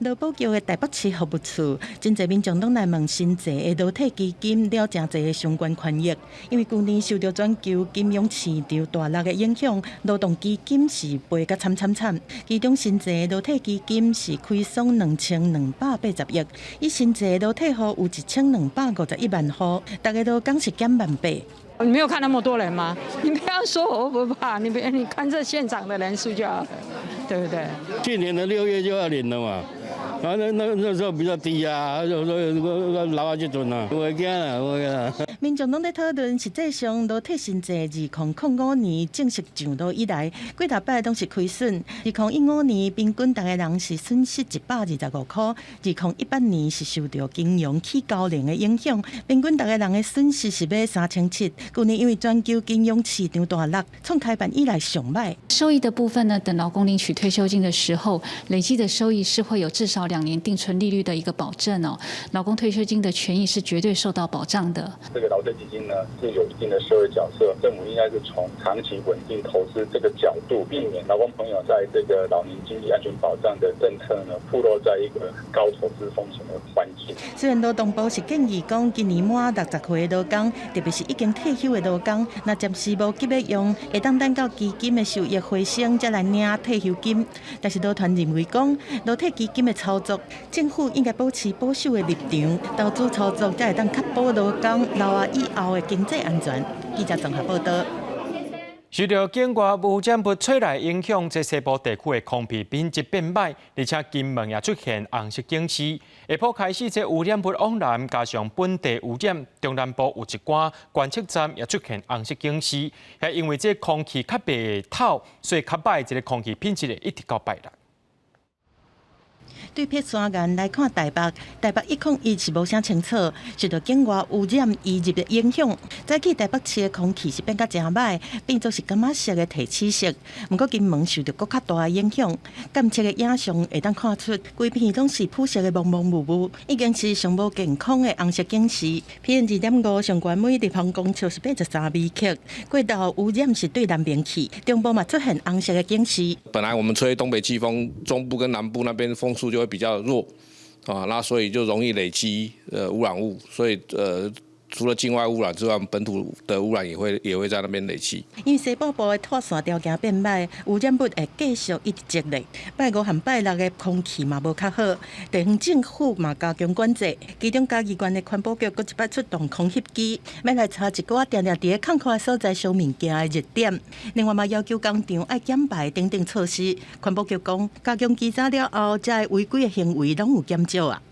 勞保局的台北市服務處，真濟民眾攏來問新制的勞退基金了誠濟的相關權益，因為舊年受著全球金融市場大落的影響，勞動基金是賠甲慘慘慘。其中新制的勞退基金是虧損2280億，以新制勞退戶有1251萬戶，逐个勞工是減萬八。你沒有看那麼多人嗎？你不要說我不怕，你別你看這現場的人數就好了，對不對？去年的6月就要領了嘛。啊，那時候比較低啊，就說老啊就準啦，會驚啦，會驚。民眾攏咧討論，實際上勞退新制2005年正式上路以來，幾頭擺攏是虧損。2015年平均逐个人是損失125箍，2018年是受著金融起高齡的影響，平均逐个人的損失是欲3700。舊年因為全球金融市場大落，創開辦以來上歹。收益的部分呢，等勞工領取退休金的時候，累計的收益是會有至少2年定存利率的一個保證哦，勞工退休金的權益是絕對受到保障的。這個勞退基金呢是有一定的社會角色，政府應該是從長期穩定投資這個角度，避免勞工朋友在這個老年經濟安全保障的政策呢，暴露在一個高投資風險的環境。雖然勞動部是建議講，今年滿60歲的勞工，特別是已經退休的勞工，若暫時無急欲用，會當等到基金的收益回升，才來領退休金。但是勞團認為講，勞退基金的操作，政府應該保持保守的立場，投資操作才會當確保勞工老啊以後的經濟安全。記者綜合報道。受著境外污染物吹來影響，這西部地區的空氣品質變䆀，而且金門也出現紅色警示。下晡開始，這污染物往南，加上本地污染，中南部有一寡觀測站也出現紅色警示。係因為這空氣較袂透，所以較䆀，這个空氣品質會一直到拜六。對彼山岩來看台北，台北101是無啥清楚，受著境外污染移入的影響。早起台北市的空氣是變甲誠䆀，變做是柑仔色的提紫色。毋過金門受著閣較大的影響，監測的影像會當看出，規片攏是紫色的濛濛霧霧，已經是上無健康的紅色警示。PM 2.5上懸每立方公尺是83微克，過度污染是對南邊去，中部嘛出現紅色的警示。本來我們吹東北季風，中部跟南部那邊風速就會比較弱，啊，那所以就容易累積污染物，所以除了境外污染之外，本土的污染也會在那邊累積。因為西北部的拖線條件變䆀，污染物會繼續一直積累。拜五和拜六的空氣嘛無較好，地方政府嘛加強管制。其中嘉義縣的環保局閣一擺出動空翕機，欲來查一寡定定佇咧空曠的所在燒物件的熱點。另外嘛要求工廠愛減排等等措施。環保局講，加強稽查了後，這个違規的行為攏有減少啊。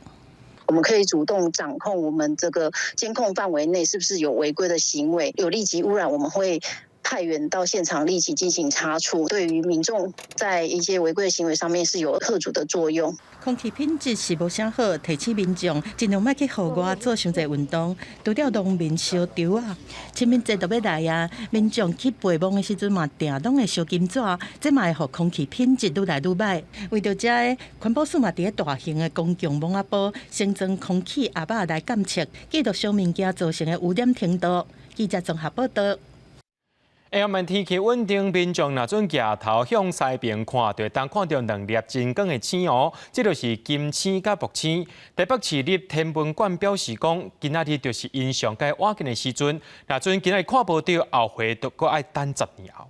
我們可以主動掌控我們這個監控範圍內是不是有違規的行為，有立即污染，我們會派員到現場立即進行查處。對於民眾在一些違規的行為上面是有嚇阻的作用。空氣品質是無啥好，提醒民眾盡量莫去戶外做傷濟運動。除了農民燒稻仔，清明節就欲來啊，民眾去陪墓的時陣嘛，定攏會燒金紙，這嘛會予空氣品質愈來愈䆀。為著這个，環保署嘛佇咧大型的公共網仔埔，新增空氣盒仔來監測，記錄燒物件造成的污染程度。記者綜合報道。下暗天氣穩定，民眾若準舉頭向西邊看，就會當看著兩粒真光的星哦。這就是金星佮木星。台北市立天文館表示講，今仔日就是𪜶上蓋倚近的時陣。若準今仔日看無著，後回就閣愛等10年後。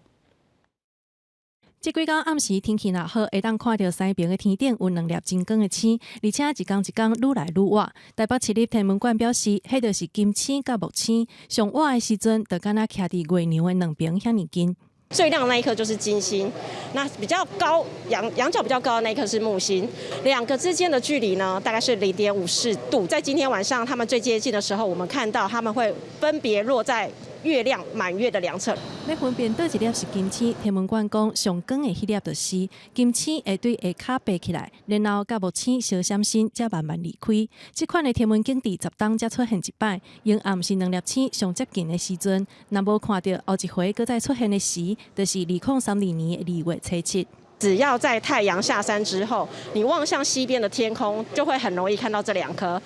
這幾工暗時天氣若好，會當看著西邊的天頂有兩粒真光的星，而且一工一工愈來愈倚。台北市立天文館表示，彼就是金星佮木星，上倚的時陣，就敢若徛佇月娘的兩爿遐爾近。最亮的那一顆就是金星，那比較高仰角比較高的那一顆是木星，兩個之間的距離呢，大概是0.54度。在今天晚上，它們最接近的時候，我們看到它們會分別落在月亮滿月的兩側。欲分辨佗一粒是金星，天文館講上光的彼粒就是金星，會對下跤爬起來，然後佮木星相閃身，才慢慢離開。這款的天文景致10冬才出現一擺，陰暗是兩粒星上接近的時陣，若無看著後一回閣再出現的時，就是2032年2月初7。只要在太陽下山之後，你望向西邊的天空，就會很容易看到這兩顆。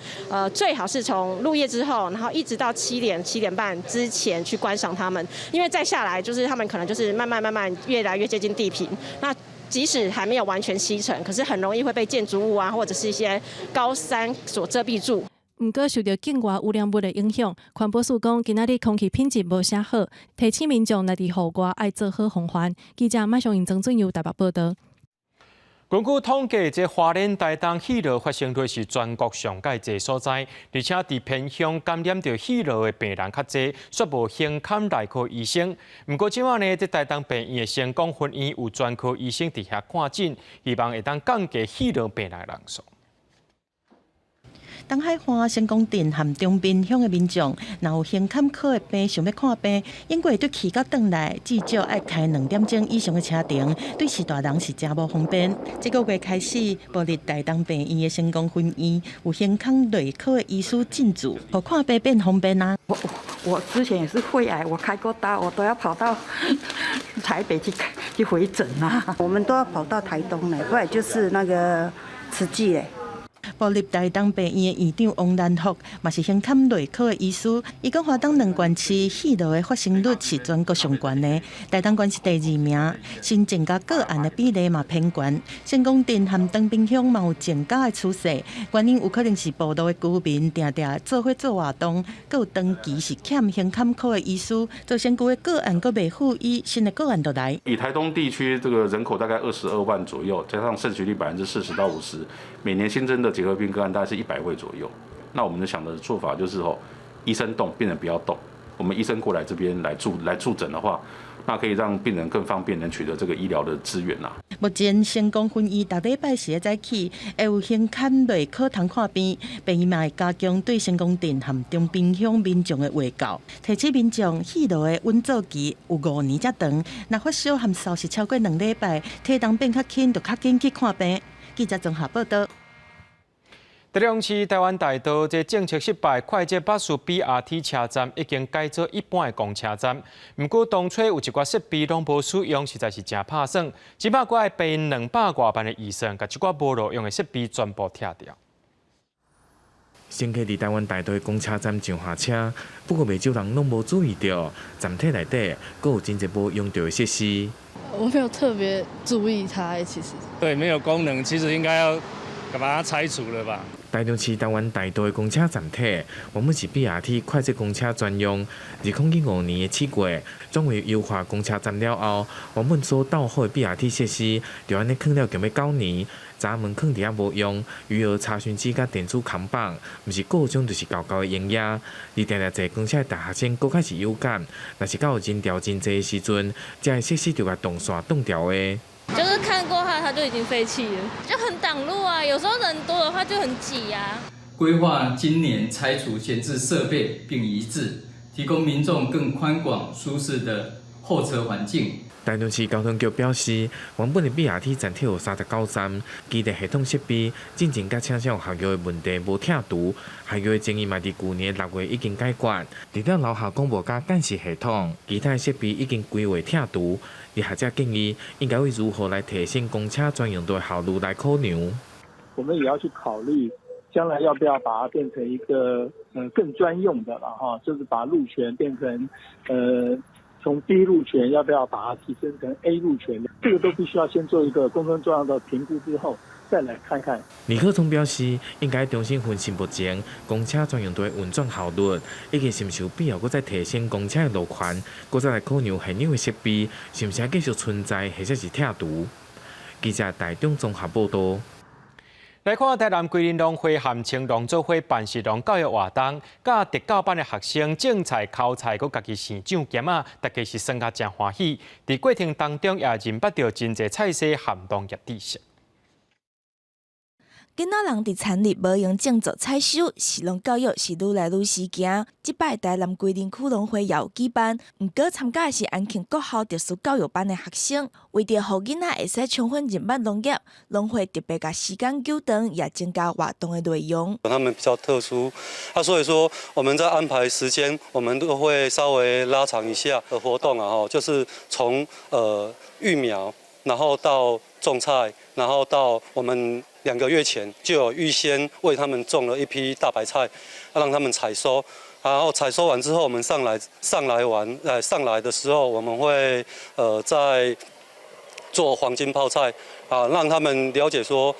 最好是從入夜之後，然後一直到7點、7點半之前去觀賞它們，因為再下來就是它們可能就是慢慢慢慢越來越接近地平。那即使還沒有完全西沉，可是很容易會被建築物啊或者是一些高山所遮蔽住。毋過受著境外污染物的影響，環保署講今仔日空氣品質無啥好，提醒民眾若佇戶外愛做好防範。記者馬上用曾俊佑台北報道。根據統計，這花蓮台東虛瘻發生率是全國上蓋濟所在，而且佇偏鄉感染著虛瘻的病人較濟，煞無胸坎內科醫生。毋過這擺呢，佇台東病院的成功分院有專科醫生佇遐看診，希望會當降低虛瘻病人的人數。東海岸成功鎮和長濱鄉的民眾，若有胸坎科的病想欲看病，應該會對去到轉來，至少愛開2點鐘以上的車程，對序大人是誠無方便。這個月開始，部立台東病院的成功分院有胸腔內科的醫師進駐，予看病變方便啊。我之前也是肺癌，我開過刀，我都要跑到台北去回診啊。我們都要跑到台東來，不然就是那個慈濟咧。部立台東病院的院長王蘭福嘛是胸坎內科的醫師，伊講花東兩縣市虛瘻的發生率是全國上懸的，台東縣是第二名，新增加個案的比例嘛偏懸。成功鎮和長濱鄉嘛有增加的趨勢，原因有可能是部落的居民定定做伙做活動，閣有長期是欠胸坎科的醫師，造成舊的個案閣袂復癒，新的個案就來。以台東地區這個人口大概22萬左右，加上盛行率40%到50%，每年新增的結核病個案大概是100位左右。那我們的想的做法就是吼，醫生動，病人不要動。我們醫生過來這邊來駐診的話，那可以讓病人更方便能取得這個醫療的資源啦。目前成功分院逐禮拜四的早起會有興坎內可通看病，病院嘛會加強對成功鎮和中平鄉民眾的衛教，提醒民眾彼落的穩坐期有5年遮長，若發燒和嗽咳超過2禮拜，體重變較輕，就較緊去看病。記者綜合報導。台中市台灣大道這政策失敗，快捷巴士 BRT 車站已經改做一般的公車站。毋過當初有一寡設備攏無使用，實在是誠拍算。這擺閣愛賠200外萬的預算，共這寡無路用的設備全部拆掉。乘客佇台灣大道的公車站上下車，不過袂少人攏無注意著，站體內底閣有真濟無用著的設施。我沒有特別注意它，其實。對，沒有功能，其實應該要把它拆除了吧。台中市台灣大道的公車站體，原本是 BRT 快捷公車專用。2015年的7月，轉為優化公車站了後，原本所鬥好的 BRT 設施，就按呢囥了將欲9年，閘門囥佇遐無用，餘額查詢機佮電子扛棒，毋是故障就是舊舊的營業。而定定坐公車的大學生閣較是有感，若是到人潮真濟的時陣，這个設施就共斷線斷掉的。就是看過它，它就已經廢棄了，就很擋路啊。有時候人多的話就很擠啊。規劃今年拆除閒置設備並移置，提供民眾更寬廣舒適的候車環境。台中市交通局表示，原本的 BRT 站體有39站，基地系統設備進前佮車廂學校的問題無拆除，學校的爭議嘛佇舊年6月已經解決。除了樓下廣播佮監視系統，其他的設備已經規劃拆除。而學者建議，應該會如何來提升公車專用道效率來考量。我們也要去考慮，將來要不要把它變成一個更專用的了哈，就是把路權變成從 B 路權要不要把它提升成 A 路權？這個都必須要先做一個工程重要的評估之後，再來看看。李克聰表示，應該重新分析目前公車專用道的運轉效率，以及是毋是有必要閣再提升公車的路權，閣再來考量現有的設備是毋是繼續存在，或者是拆除。記者台中綜合報導。來看台南歸仁農會和青農做伙辦食農教育活動，佮特教班的學生種菜、剾菜，閣家己生長鹹仔，大家是耍甲誠歡喜。佇過程當中也認捌著真濟菜色和農業知識。囡仔人佇田裡無閒種作採收，食農教育是愈來愈時行。這擺台南歸仁區農會也有舉辦，毋過參加的是安慶國校特殊教育班的學生，為著予囡仔會使充分認捌農業，農會特別共時間糾長，也增加活動的內容。他們比較特殊，啊，所以說我們在安排時間，我們都會稍微拉長一下的活動啊，吼，就是從育苗，然後到種菜，然後到我們2個月前就有預先為他們種了一批大白菜，讓他們採收。然後採收完之後，我們上來玩，上來的時候，我們會再做黃金泡菜，啊，讓他們了解說，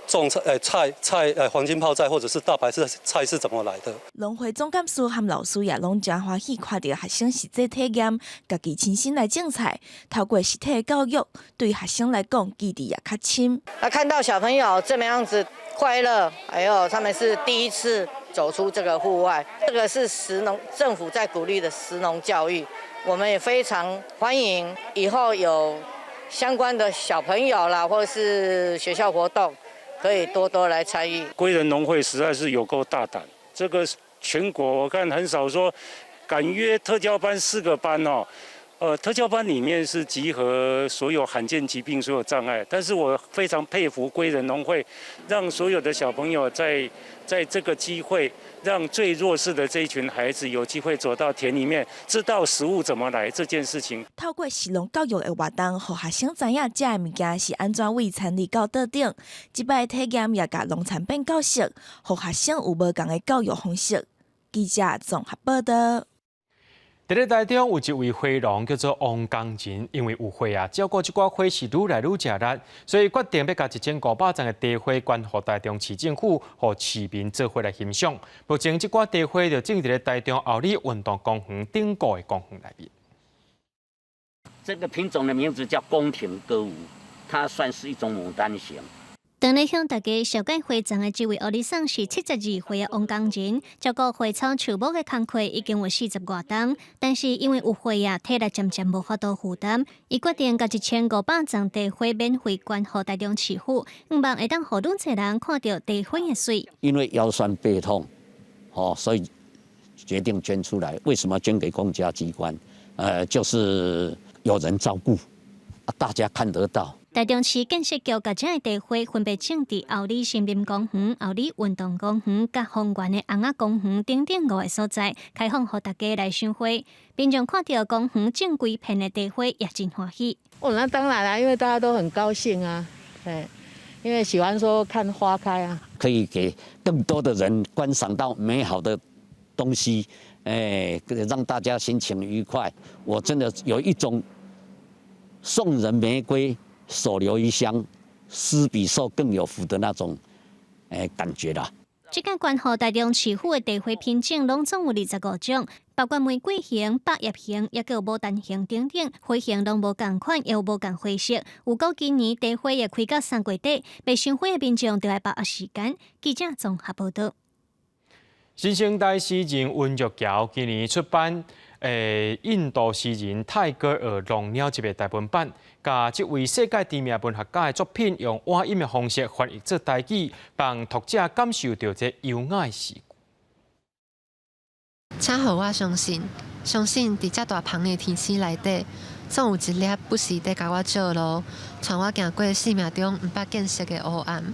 種菜，菜菜，黃金泡菜或者是大白菜菜是怎麼來的。農會總幹事和老師也攏誠歡喜，看著學生實際體驗，家己親身來種菜，透過實體教育，對學生來講記憶也較深。那看到小朋友這麼樣子快樂，還有他們是第一次走出這個戶外，這個是食農政府在鼓勵的食農教育，我們也非常歡迎以後有相關的小朋友啦，或是學校活動，可以多多來參與。歸仁農會實在是有夠大膽，這個全國我看很少說敢約特教班四個班哦。特教班裡面是集合所有罕見疾病、所有障礙，但是我非常佩服歸仁農會，讓所有的小朋友在這個機會，讓最弱勢的這一群孩子有機會走到田裡面，知道食物怎麼來這件事情。透過食農教育的活動，予學生知影這个物件是按怎為田裡到桌頂。這擺體驗也共農產品教識，予學生有無仝的教育方式。記者綜合報導。佇咧台中有一位花農叫做王江仁，因為有花啊，照顧這寡花是愈來愈食力，所以決定欲共1500叢的茶花捐予台中市政府，予市民做伙來欣賞。目前這寡茶花就種佇咧台中后里運動公園頂個的公園內面。這個品種的名字叫宮廷歌舞，它算是一種牡丹型。當咧向大家紹介花叢的這位歐尼桑是72歲的王江仁，照顧花草樹木的工課已經有40外冬，但是因為有歲啊，體力漸漸無法度負擔，伊決定共1500叢地花免費捐予台中市府，希望會當予愈濟人看著地花的媠。因為腰酸背痛，哦，所以決定捐出來。為什麼捐給公家機關？就是有人照顧，大家看得到。台中市建設局共遮的地花分別種佇后里森林公園、后里運動公園、佮豐原的尪仔公園等等五个所在，開放予大家來賞花。民眾看著公園種規片的地花，也真歡喜。哦，那當然啦，因為大家都很高興啊，因為喜歡說看花開啊，可以給更多的人觀賞到美好的東西，讓大家心情愉快。我真的有一種送人玫瑰，手留餘香，施比受更有福的那種感覺啦。這個捐予台中市府的地花品種，攏總有25種，包括玫瑰型、百葉型，抑閣有牡丹型等等，花型攏無仝款，也有無仝花色。預估今年地花會開到3月底，欲賞花的民眾就愛把握時間。記者綜合報導。新生代詩人溫玉橋今年出版印度詩人泰戈爾《櫳鳥集》的台文版，共這位世界知名文學家的作品用倚音的方式翻譯做台語，幫讀者感受著這優雅的詩句。請予我相信，相信佇遮大芳的天星內底，總有一粒不時佇共我照路，帶我行過生命中毋捌見識的黑暗。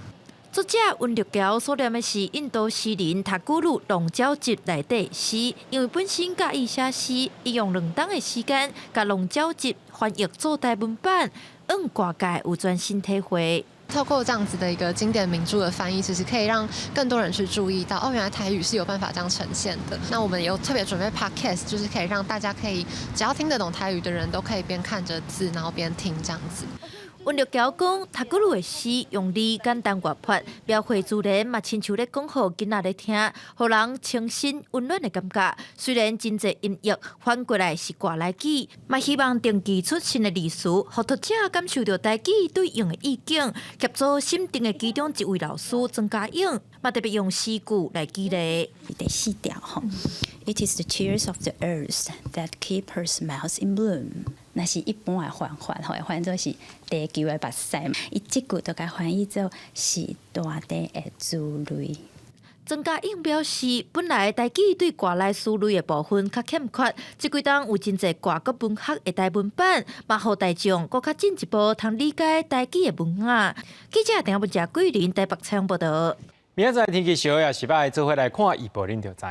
作者溫玉橋所念的是印度詩人塔古魯《櫳鳥集》內底詩，因為本身佮意寫詩，伊用2冬的時間，共《櫳鳥集》翻譯做台文版，讓外界有全新體會。透過這樣子的一個經典名著的翻譯，其實可以讓更多人去注意到，哦，原來台語是有辦法這樣呈現的。那我們有特別準備 podcast，就是可以讓大家可以只要聽得懂台語的人都可以邊看着字，然後邊聽這樣子。溫玉橋講，塔古魯的詩用字簡單活潑，描繪自然嘛，親像咧講予囡仔咧聽，予人清新溫暖的感覺。雖然真濟音譯翻過來是外來語，嘛希望定期出新的字詞，予讀者感受著台語對應的意境。協助審定的其中一位老師曾家勇，嘛特別用詩句來舉例。第四條吼，It is the tears of the earth that keep her smiles in bloom。若是一般的翻法吼，會翻做是地球的目屎。伊這句就共翻譯做是大地的珠淚。曾家勇表示，本來台語對外來詞類的部分較欠缺，這幾冬有真濟外國文學的台文版，嘛予大眾閣較進一步通理解台語的文雅。記者陳文佳、桂林台北採訪報導。明仔載天氣燒也是愛做伙來看預報，恁就知。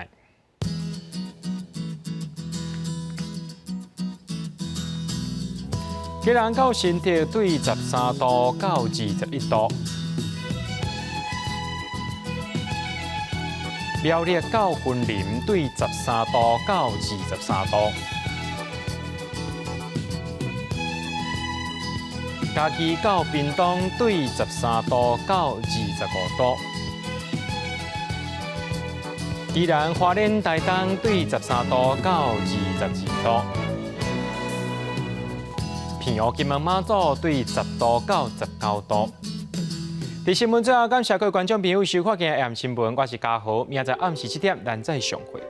基隆到新竹對13度到21度，苗栗到雲林對13度到23度，嘉義到屏東對13度到25度，宜蘭花蓮台東對13度到22度。澎湖金門馬祖對10度到19度。佇新聞最後，感謝各位觀眾朋友收看今日暗新聞，我是嘉豪，明仔載暗時7點，咱再相會。